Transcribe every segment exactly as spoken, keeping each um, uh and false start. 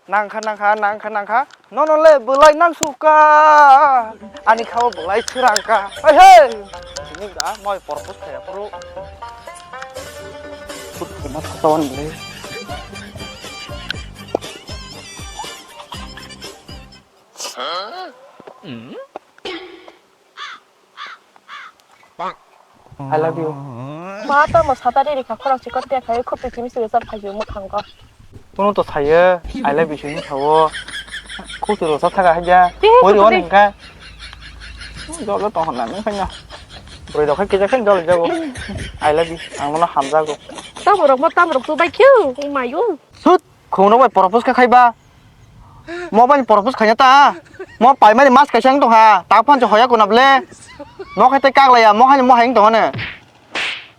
Nangkha, nangkha, nangkha, nangkha. Nono le belai nangsuka. Ani khao belai srangka. Hei, hei. Sini da moi propose khaya phuru. Put kuma thakawan le. I love you. Ma tamo satari rikha khorang chikon tia khai khupti chimi siri sar phai mo thango. Tono to saye I love you sini thawo. Khupti ro sa thaga haja. Oi ro ningka. Jolo to honna nang khanya. Bro do khai kija khai jolo jago. I love you. Ang mono hamjago. Tamo rok mo tamo rok tu bai kheu. Mayu. Sut. Khungno bai propose kha khaiba. Mo bai propose khaina ta. Mo paimani mas kaisa wng tongkha. Ta phan se hoya kuna ble. Mo khai te kak laya. Mo hai mo hai wng tongkha ne.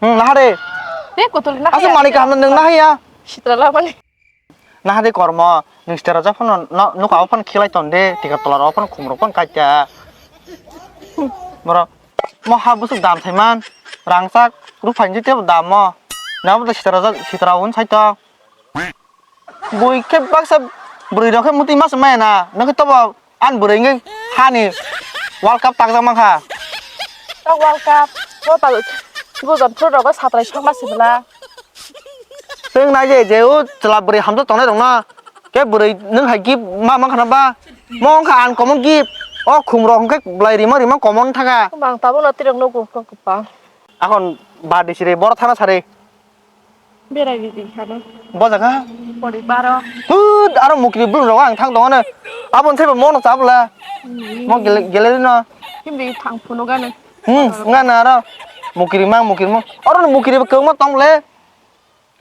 Hmm, naha de. Te kotor na. Asa mani kaham nang naha ya. Sitra la mani. Naha de kormo. Nung sitra ja phano no nuka o phano khilai ton de. Tika tola ro phano khum ro phano kaita. Moro. Mo ha busuk dam thaiman. Rangsak. Ruphai ni te dam mo. Na bo sitra ja sitra un sai to. Bui khe baksa bwrwi rok khe muti mas maya na, nokhe tobo ani bwrwi wngkhe hani World Cup takjak mankha. Ta World Cup, bo ta, bo jon phuru rogo satrai sokma sibla. Chwng nai je, je o chwla bwrwi hamjak tongnai rokno, khe bwrwi nwng hai gift ma mankha na ba, mo wngkha uncommon gift, o khum rok hwnkhe bwlai rima rima common thangkha. Bang tabukno tirok nugo kwbang. Akhon ba disiri boro thana sari. Berai di di sano. Bo jaga? Pori baro. Hud, aro mukri brum rogo ang thang tongo ne. Abon sebo mono chabla. Hmm. Mo gele-, gallery no. Hindi thang phuno gane. Hmm, ngana aro. Mukri mang, mukri mang. Aro mukri kwma tong le.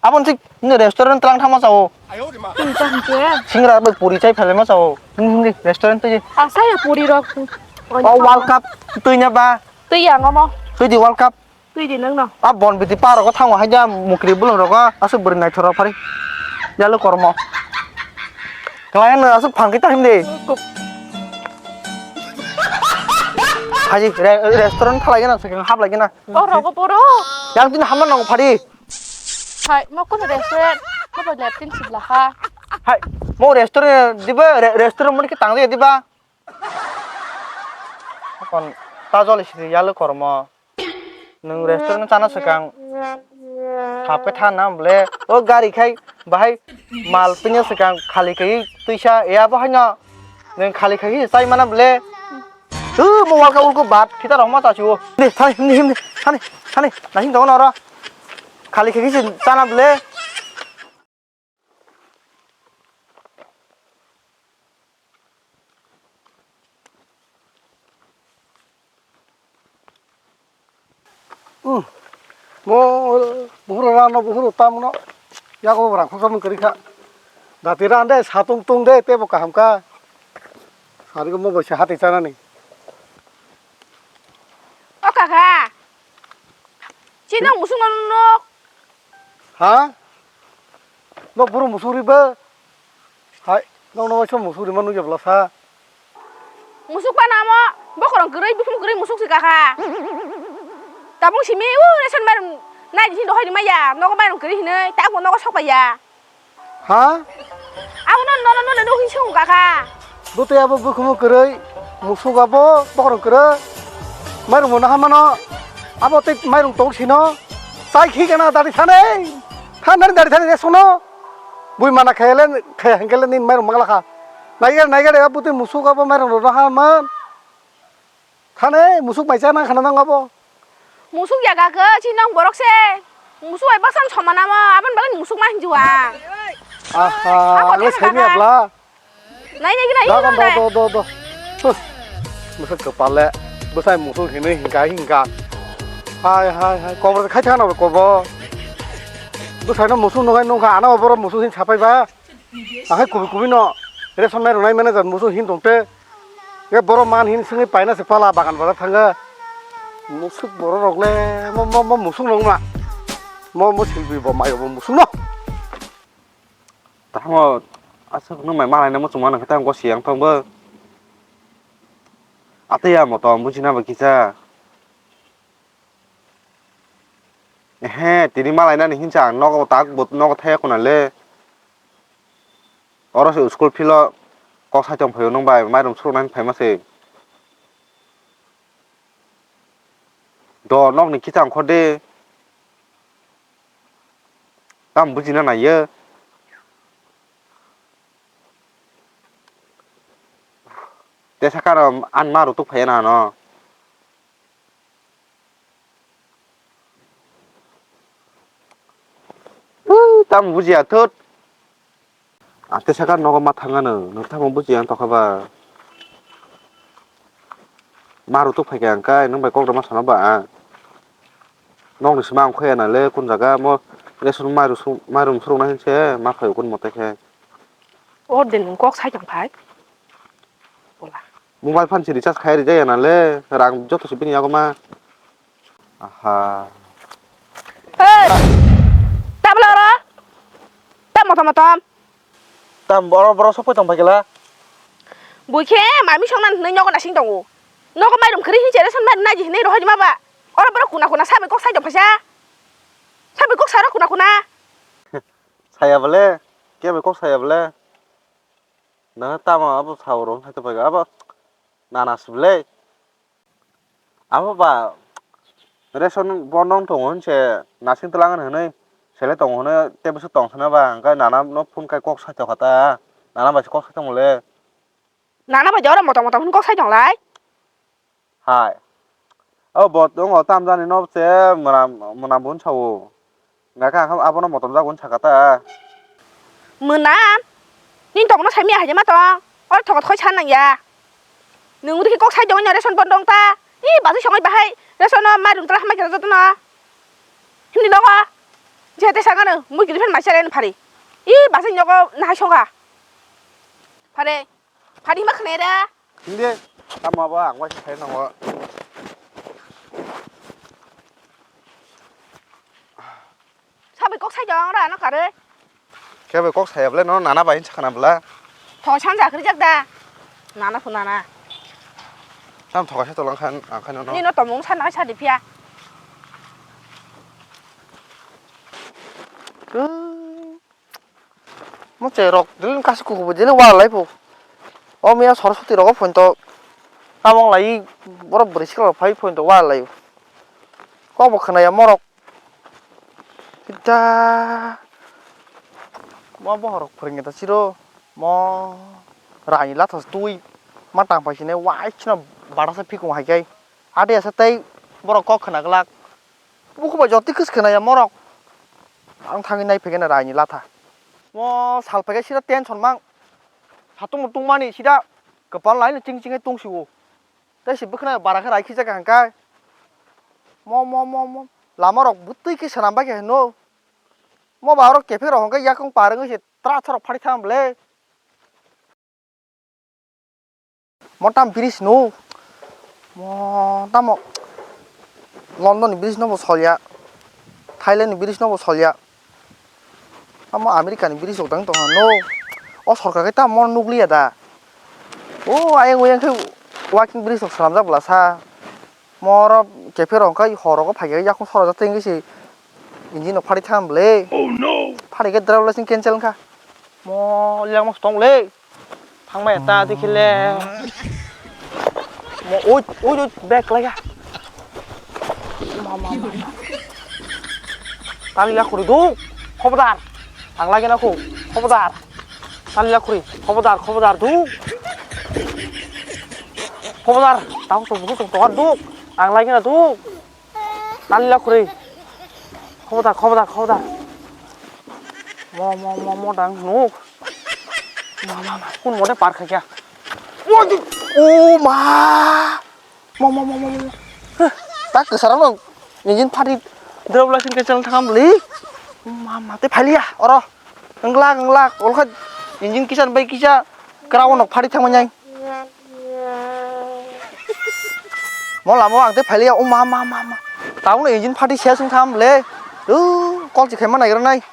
Abon sik ni restaurant tlang thama chao. Twi ta hwnkhe. Singra bai puri chai phalai ma chao. Hmm, hmm, restaurant twi. Asa ya puri rok. O World Cup twi nya ba. Twi ya ngomo. Twi di World Cup. Twi di nang no. A bon biti parok o thango hai ja mukri bulong rogo aswk bwrwi naithok rok phari. Yalo kormo. Klai no aswk phang kita him de. Haji re-, restaurant khalai gana swkang hap lai gana. O rogo poro. Yang tin hamna nang phari. Hai, mo kun restaurant. Mo bo leptin sibla ha. Hai, mo restaurant diba re-, restaurant mo ki tang diba. Kon ta joli sidi yalo kormo. Nwng restaurant chana swkang hap khe tha na bole o gari khai bahai mal twinya swkang khali khai twisa ya bo haino nwng khali khai chai mana bole. Tu mo walka ulku bat kita rok ma chachu. Ni thani ni him thani thani naising tongo noro khali khai se chana bole. Umm, mo buhuru rano buhuru tamno yago rang khoksa mung kwrwi kha. Dati ran de satung tung de tebo kaham kha. Sari go mo bai se hati chanani. O kaka. Chini musuk no nok. Ha? Nok buru musuk riba. Hai, nok no waisa musuk rima nukya bwla sa. Musuk pa namo, bokorong kwrwi, bukhum kwrwi musuk se kakha. Tabung simi, u ration bar nai di dohoi ni maya, nogo bar kwrwi hinwi, ta bo nogo sok ya. Ha? Abo no, no, no, no, no, hin sung kaka. Bwtwi abo bukhumu kwrwi, musuk abo bokhorok kwrwi. Mairum no hamano, abo tei mairum tong sino. Chai khi kana dari thane. Thanani dari thane resono. Bui mana khayale, khaya hengkele nin mairum mangla kha. Naigare, naigare, abo tei musuk abo mairum no haman. Thane musuk bai chana khana nang abo. Musuk ya ga khe, chi nang borok se. Musuk bai baksan somana mo, abon bagwi musuk ma hinjua. Aha, abo ang thang saini kaka. Abla. Nai nai nai. Do do do do do. Huh. Musuk kepale. Bwsai musuk hinwi hingka hingka. Hai hai hai. Kobor khai thana kobo. Bwsai no musuk nungai nungkha ana oboro musuk hin sapai ba. Ahai kubi kubi no ration mai rwnai manager musuk hin tong te. Ye borok man hin swngwi paina se pala bagan bazar thanga. Musuk borok rok le mo mo mo musuk nong ma. Mo mo silbi bo mayo bo musuk no. Tamo aswk no mai malai na mo chuma nang tang go siang tong bo. Ate ya mo tong buji na ba kisa. Ehe, tini malainani hinsa ang nogo tak bo nogo thaya khuna le. Oro se school field o kok sai tong phaio nwng bai, mairum suruknani phaima se. Do nokni kichang kho de. Tam bujina naiyo. Tesa karo an ma rutuk phaiya na ano. Tam bujiya thut. Ate saka nogo ma thangano, nwng tamo bujiya ang tokha ba. Maru tuk phaikha ang kai, nwng bai kok rwma sana ba ang. Nokni sima ang khoya na le, kun jaga mo lesson mairu su-, mairum surung na hinse, ma phaio kun mote khe. O din nwng kok sai tong phai. Bola. Mobile phan si recharge khai rijaya na le, rang joto si bini yago ma. Aha. Hey! Tabla ora? Tam motom motom. Tam boro boro sokoi tong phaikela. Bui khe mami songna hinwi nogo nasing tongo. Nogo mairum khri hinwi chere son mairum naji hinwi rohoi ma ba. Oro boro kuna kuna sabai kok sai tong phaisa. Sabai kok saro kuna kuna. Saya bole, kebo kok saya bole. Na tamo abo sauro hai to phaikha abo nana sible. Abo ba ration bono wng tongo hinse nasing twlang hinwi sele tongo hinwi tei bwswk tong sana ba hwnkhai nana no phone khai kok sai tokha ta nana bai se kok sai tongmole. Nana bai de oro motom motom hwn kok sai tonglai. Hai. O bo tongo tam jani no se mwnam mwnam bun sawo. Naka abono motom jak bun sakata. Mwnam? Nini tongno saimya haijama tong. Oro thogot khoi san nangya. Nwng rikhe kok sai dongo ration pon dong ta. I basi songai bahai ration no mairum tala hamai kera jotono. Hindi dongo. Jete sangano mui kiri phan maisa ren phari. I basi nyogo nahai songa. Phare. Phari ma khnai da. Hindi, tamo ba ang waisa sai nango. Sabai kok sai jong ra no kare. Khe bai kok sai ble no nana bai sakana bla. Tho san jakri jak da. Nana phu nana. Tam thoka se tolang khan ang khan no. Ni no tomung san nai sa di phia. Mo cherok dil kasi kuku bo dil wal lai po. O miya Saraswati rogo phone to. Kamong lai borok bwrwi sikla phai phone to wal lai. Kok bo khwnaya morok. Kita. Mo bohorok phwrwngya ta siro. Mo rai latha twi. Ma tang phai sine wai sino bada sa phikung hai kai. Ade asa tei borok kok khwna glak. Buku bai jotwi kwswk khwnaya morok. Ang thangwi nai phegena raini latha. Mo sal phege sida tension mang. Satung mutung mani sida kwpal laino ching chingwi tungsio. Tei se bwkhwnai bara khe rai khijak hangkai. Mo mo mo mo lama rok bwtwi khe swnam bai khe hino. Mo ba oro kephe rok hwnkhe yakung par wngwi se tra thorok phari thang bwle. Mo tam bridge no. Mo tamo London ni bridge no bo solya. Thailand ni bridge no bo solya. Tamo America ni bridge rok dang tong no. O sorkar khe tamo nukliya da. O ayang oyang khe walking bridge rok swnamjak bwla sa. Mo oro kephe rok hwnkhe hor rogo phaikhe yakung sora jak tei wngwi se engine rok phari thang bwle. Oh no! Phari khe driver license cancel wngkha. Mo lengma se tong le. Thangmaya ta dikhi le. Mo oi oi oi bag laiga. Ma ma ma. Tali la khuri duk. Khobodar. Ang lagi na khu. Khobodar. Tali la khuri. Khobodar khobodar duk. Khobodar. Tau to buku tong tokar duk. Ang lagi na duk. Tali la khuri. Khobodar, khobodar, khobodar. Mo, mo, mo, mo, dang nuk. Ma, ma, ma. Kun mode par kha kya? O, di-, o, ma. Mo, mo, mo, mo, mo. Huh. Tak kesara lo. Engine phari. Drop lasin ke chal thangam li. Ma, ma, te phaliya. Oro. Englak, englak. Olkha engine kisan bai kisa. Kra onok phari thangmanyai. Mo lama o ang tei phailiya, o ma, ma, ma, ma. Tabukno engine phatwi se sung tham le. Ru, call se khaima naigra nai.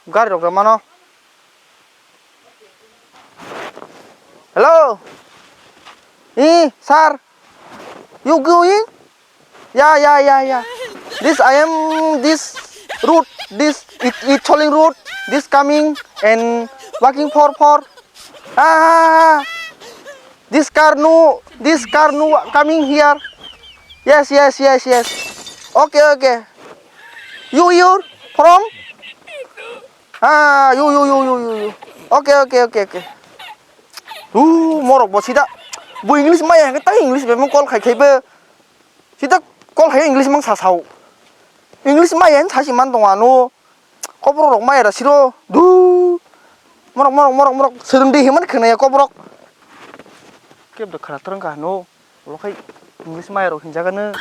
Gari rok mano. Hello. Eh, sir. You going? Yeah, yeah, yeah, yeah. This I am this route, this it, it Choling route, this coming and Walking for, for. Ah, this car no, this car no coming here. Yes, yes, yes, yes. Okay, okay. You, you from? Ah, you, you, you, you, you, you. Okay, okay, okay, okay. Uh, morok bo sida. Bo English maya hwnkhe tang English bai mo call khai khai bo. Sida call khai English mang sa sao. English maya hwn sasi man tong ano. Koborok rok maya da siro. Du. Morok, morok, morok, morok. Swrwng di himani khwnaya koborok. Kebo khwna twrwng ka hwno. Ulo khai English maya rok hinjagano.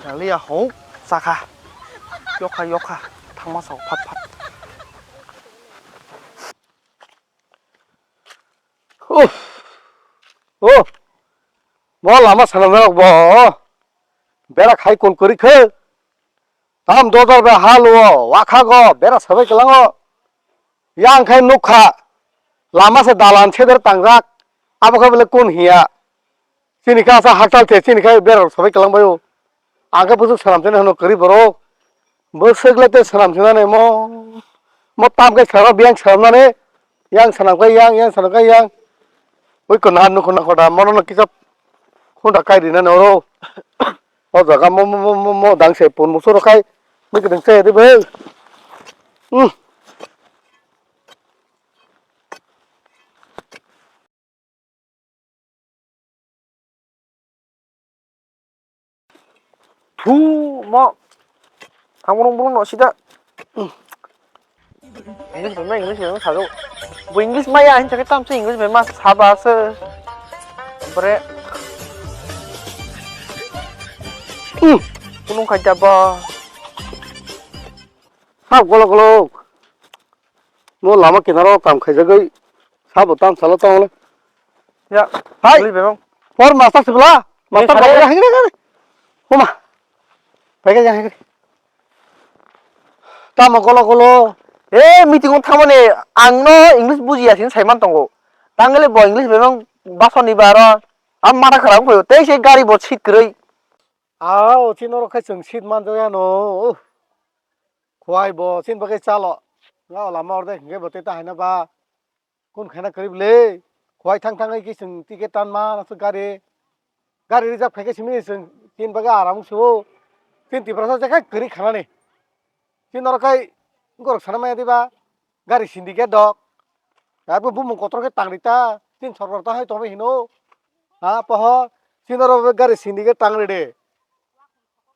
Khwnaliya hok chakha. Yokha, yokha. Thangma sao phat, phat. Uff. Oh. Bo lama sanamjak bo. Bera khai kon kori khe. Tam dodor be halo, wakhago, bera sabai kelango. Yang khai nukha. Lama se dalan seder tangjak. Abo khe bole kon hiya. Chini khe asa hakchal the, chini khe bera sabai kelangbaio. Ang khe bwswk swnamsani hwno kwrwi borok. Bwswk le tei swnamsinani mo. Mo tam khe sara biyang swnamnani. Yang swnam khe yang, yang swnam khe yang. Ui kwna nukho nakhoda mono no kisa khunda kai rinani oro. O jaga mo, mo, mo, mo, mo dang se pun musu rok khai. Ni kwdwng se di bai. Hmm. Thu mo. Hamurung burung no sida. English bai ma, English bai ma sago. Bo English maya hin chakhe tamse English bai ma saba se. Bre. Kunung khaja ba. Hap golo golo. Mo lama kinaro kam khaijagwi sabo tam salo tong le. Ya, hai. Bebang. Por master sibla. Master sare. Hingre hingre. Homa. Paikha jang hingre. Tamo golo golo. E, meeting o thangmani ang no English bujiya sin saiman tongo. Tangale bo English bebang basoni baro. Am mata kharam ko. Tei se gari bo seat kwrwi. Ao, chini oro khai chwng seat manjak ya no. Khwai bo chini bagwi chalo. Nga o lama orde hingke bo tei ta haina ba. Kun khaina kwrwi bwle. Khwai thang thang ki chwng ticket tan ma na gari. Gari reserve khai khe simi chwng chini bagwi aram wngsuo. Chini Tiprasa je khai kwrwi khanani. Chini oro khai borok sana maya diba. Gari syndicate dok. Abo bumung kotor khe tang rita. Chini sorkar ta hai tongwi hino. Ha poho. Chini oro gari syndicate tang ride.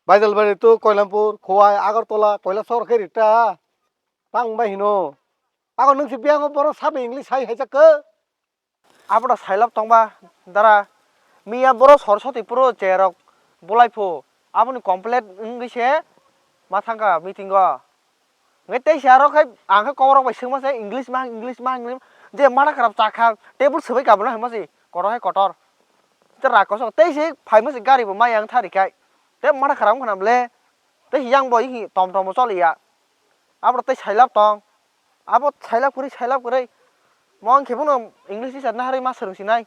Baijalbari to Koilampur, Khowai, Agartala, Koilasor khe rita. Tang bai hino. Ako nwng si biyango borok sabe English hai hai jakka. Abono sailab tongba dara. Miya borok Saraswati puro cherok bulai pho. Aboni complete wngwi se ma thangka meeting o. Ngai tei se aro khai ang khe kokrok bai swngma se English ma, English ma, English ma. Je mata kharap chakha, tebol swbai kabuna hai ma se kotor hai kotor. Te rakosok tei se phaima se gari bo maya wng thari khai. Te mata kharap wngkha na ble. Tei yang bo hi tom tom bo choliya. Abo tei sailab tong. Abo sailab kwrwi, sailab kwrwi. Mo wng khe bono English teacher naharwi ma swrwng sinai.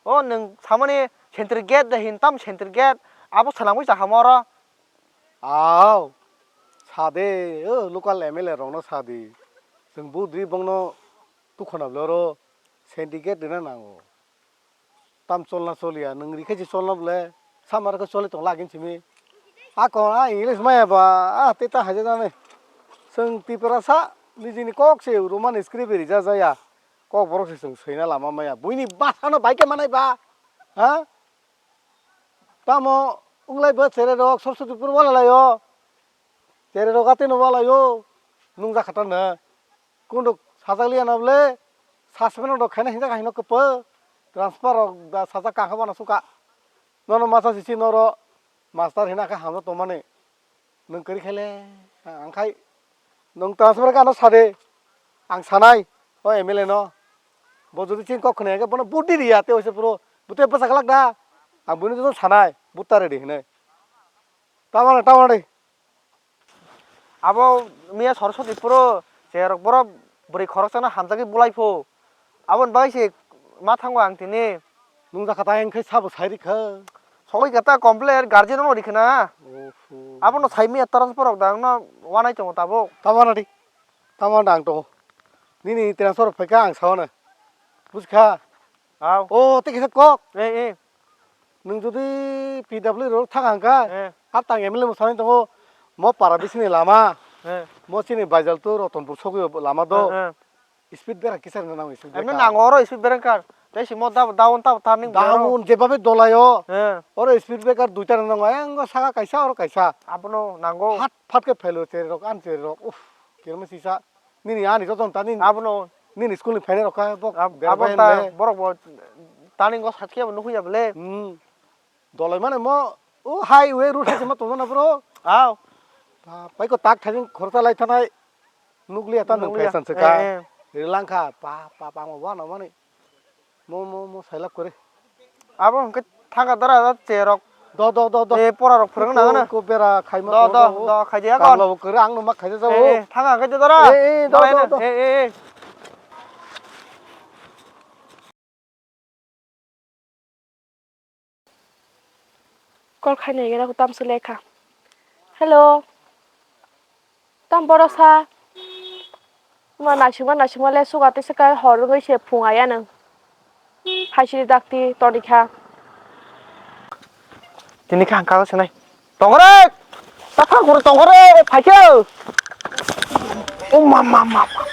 O nwng samani central gate de hin tam central gate. Abo swnamwi chakha mo oro. Aw. Sade, o local M L A rokno sadi. Chwng budri bongno tukhona bwle oro syndicate rina nango. Tam cholna choliya, nwng rikhe se cholna bwle, samar khe choli tong lagin simi. Ako a English maya ba, a tei ta haja jani. Chwng Tiprasa nijini kok se Roman script rijak jaya. Kok borok se chwng swina lama maya. Buini basa no bai khe manai ba. Ha? Tamo wnglai bo chere rok Saraswati puro wala laio. Chere rok atino wala yo. Nungja khata na. Kunduk sajak liya na bole. Sasmeno rok khaina hinjak haino kapa. Transfer rok da sajak kangkha bana suka. Nono masa sisi noro. Master hina kha hamno tomani. Nwng kwrwi khaile, ang khai nwng transfer khe ano sade, ang sanai, o M L A no, bo jodi chini kok khwnaya khe bono vote di riya, tei waisa phuru, bo tei bwsa glak da, ang buino joto sanai, vote ta redi hinwi. Tamano, tamano de. Abo miya Saraswati phuru, cherok borok bwrwi khoroksano hamjagwi bulai phu. Aboni bagwi se ma thango ang tini. Nwng jakha ta wngkhe sabo sai rikha. Sogwi khe ta complain guardian no rikha na. Oho. Abono sai miya transfer rok da wngno wanai tongo tabuk. Tamo na di. Tamo na ang tongo. Nini transfer phaikha ang saono. Bujkha? Au. O, tei kisa kok. Eh, eh. Nwng jodi P W rok thang hangkha, eh, a tang M L A mo sanai tongo, mo para bisini lama, eh, mo chini Baijaltu Rotonpur sogwi lama do. Eh, eh. Speed breaker kisa rwna nango, speed breaker. Emni nango oro speed breaker. Tei simo da-, down ta turning boro. Down jebabe dolaio. Eh. Oro speed breaker duita rwna nango, engo saka kaisa, oro kaisa. Abono nango. Phat, phat khe phailo chererok, ani chererok. Uff, kirma sisa. Nini ani joto ta nini. Abono. Nini school ni phainai rok kha, bok ab-, berbai abo ta le. Borok bo turning o sat khe bo nukhuya bole. Hmm. Dolai mane mo, o highway road hai se ma tongmana bro. Au. Ba, pai ko tak thajing khorsa lai thanai. Nukliya ta nwng. Nukliya. Fashion se ka. Eh, eh. Rilangkha, pa, pa, pa, mo wana mani. Mo, mo, mo, sailap kore. Abo hwnkhe thangkha dara, da cherok. Do, do, do, do. Eh, pora rok phwrwng nang ano. Ko, ko bera khaima. Do, do, do, khaidi ya kon. Kamla bo kwrwi, ang no ma khaida jabo. Eh, eh, thangkha hwnkhe dara. Eh, eh, do, do, do. Eh, eh, eh. Call khaina hwnkhe tamswk lekha. Hello. Tam boro sa. Ma naisingma naisingma le suga tei se kai hor wngwi se phung aya nang. Phaisiri dakti toni kha. Tini kha ang kago senai. Tongore! Tathang kore tongore! Phaikhe! O ma ma ma ma.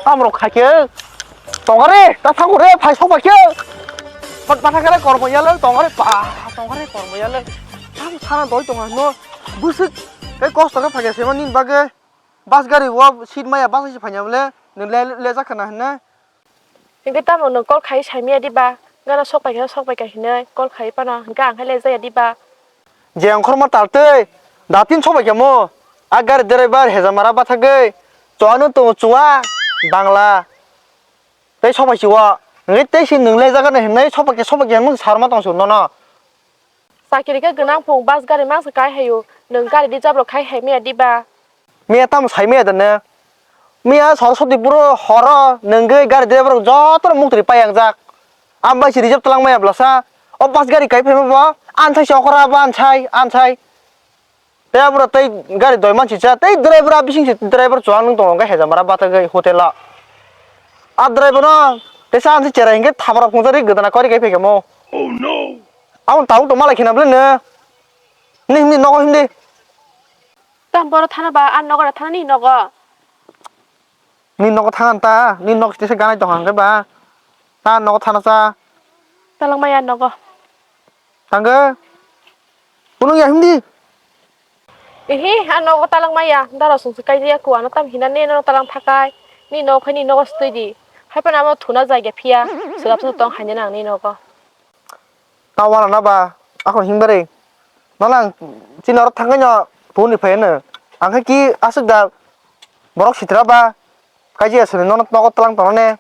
Tamrok khaikhe. Tongore! Tathang kore! Phai sok phaikhe. Pat patha kare kormo yalo tongore pa. Tongore kormo yalo. Tam sana doi tonga no. Busuk. Kai kosto khe phaikhe sema nin bagwi. Bus gari o seat maya bus se phaina bole. Nung le le jak khana hwnna. Hingke tamo nwng call khai saimaya diba? Gana sok paikha, sok paikha hinwi call khai phano, hingke ang hai lejaya diba? Je ongkhorma tal tei datin sok paikha mo. A gari driver hejamara bathagwi chowano tongo chuwa Bangla. Tei sok paisi o. Hingke tei si nwng lejagano hinwi sok paikha, sok paikha hinwi sarma tongsu nono. Chakiri khe gwnang phung bus gari mangsa kai haio, nwng gari reserve rok khai hai maya diba? Miya tamo sai maya da nw? Miya Saraswati puro horo nwngwi gari driver rok joto no muktwi pai ang jak. Ang bai si reserve twlang maya blasa. O bus gari kai phaima bo ansai se okora bo ansai, ansai. Tei aboro tei gari doi mansi cha, tei driver a bising se driver chuwang nwng tongo hwnkhe hejamara batagwi hotel o. A driver no teisa ansai cherai hwnkhe thabra phungjari gwdana kori kai phaikha mo. Oh no! Aboni tabuk tongma lai khina bwle nw. Nini, nini nogo himdi. Tam boro thana ba, ani nogo ra thana nini nogo. Nini nogo thana ta, nini nogo kisa ganai tong hangke ba. Ta nogo thana cha. Talang maya nogo. Tangke. Kunung ya himdi. Ehe, ani nogo talang maya. Dara sungsi kai ya kuwa no tam hina ne no talang thakai. Nini nogo khai nini nogo stui di. Hai pa namo thuna jai ge phiya. Sulap sa tong haine nang nini nogo. Ta wana na ba, akon himbarwi. Nono ang chini oro thangwi no phone ni phai no. Ang khe ki aswk da borok sitra ba, kaji aswk nono nogo twlang tongo ne.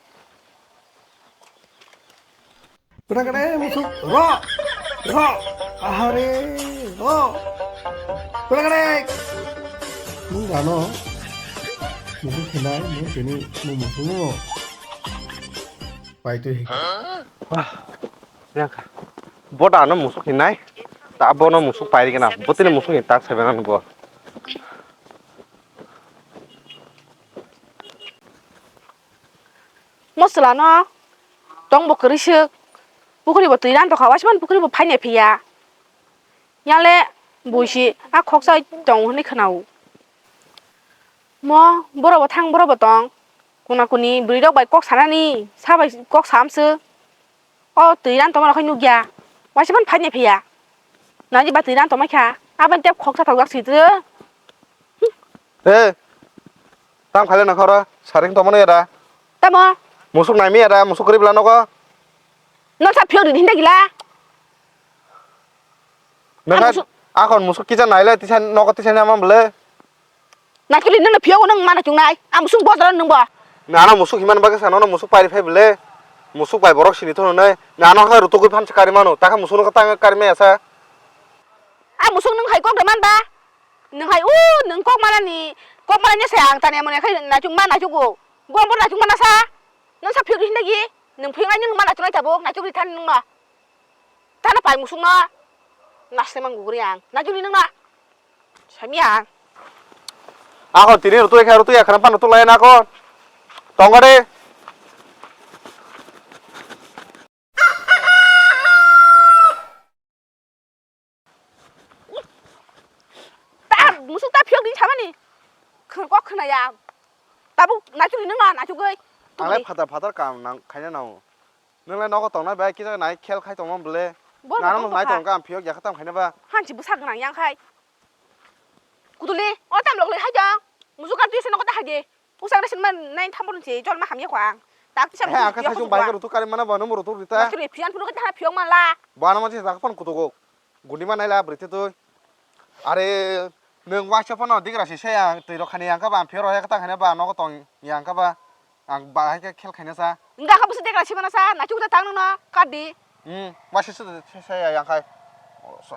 Pura kare musuk ro, ro, ahare, ro. Pura kare. Nung gano musuk khenai, nung tini nung musuk nungo. Paitwi hikha. Wah, yang kha. Bo da ano musuk hinai. Ta bono musuk pairi gana. Bo tini musuk hin tak sabi nang bo. Mosla no tong bo kwrwi swk. Pukhuri bo twi ran tokha, waisa mani pukhuri bo phainai phiya. Yale buisi a khoksa tong hwnwi khwnao. Mo borok bo thang, borok bo tong. Kuna kuni bwrwi rok bai kok sanani, sa bai kok samsw. O twi ran tongma rok khai nukya. Waisa phano phaini phiya. Nani ba twi ran tongma kha. Aboni tep khoksa thokjak sitwk. He. Tam khaile nakhoro. Saring tongmani era. Tamo? Musuk naimi era, musuk kwrwi bwla nogo. Noksa phiyok ridi hinda gila. Nokha musuk- akon musuk kisa naile tisa nogo tisa nama bwle. Naikhe nini phiyok nung mana chungnai. Ang musuk bojra nung bo. Nana musuk himan bagwi sa nono musuk pairi phai bwle. Musuk bai borok sini thono nai. Nana kha rutugwi phan kari mano. Takha musuk no tang kari maya sa. Ang musuk nung hai kok da man ba. Nung hai u nung kok mana ni kok mana ni sa ang tani amone khai na chung mana chung go. Gom bor na chung mana sa. Nung sa phiyok hinda gi. Nung phiyok nai nung mana chung nai tabuk na chung ri than nung ma. Tana pai musuk na. Nasle mang gugri ang. Na juni nung na. Sami ang. Ako tini rutu ekha rutu ekha pan rutu lai na ko. Tongo de. Ta musuk ta phiyok din samani. Khn kok khna ya. Tabuk nachuk ni nang na nachuk goi. Anglai phata phata kam nang khaina nang. Nang lai nogo tongnai bai kisa nai khel khai tongma bole. Nang nai tong kam phiyok ya khatam khaina ba. Hanchi busa gnang yang khai. Kutuli o tam lok le hai jang. Musuk ka tui se nogo ta hai de. Usa gra sinma nine thambo rung se jol ma hamya khwang. Tak tisa. He, ang kha sajung bai rutuk kari mana bono rutuk rita. Kiri phiyan phuru kha phiyok mala. Bono ma se tak phone kutugo. Gundi ma naila brite tui. Are, nung waisa phone digra se se ang tui rok khani ang kha ba phiyok rok kha tang khani ba nogo tong yang kha ba. Ang ba hai khe khel khaina sa. Nga kha busi digra se mana sa na chuk ta tang no kadi. Hmm, waisa se se yang khai. Oh, sa.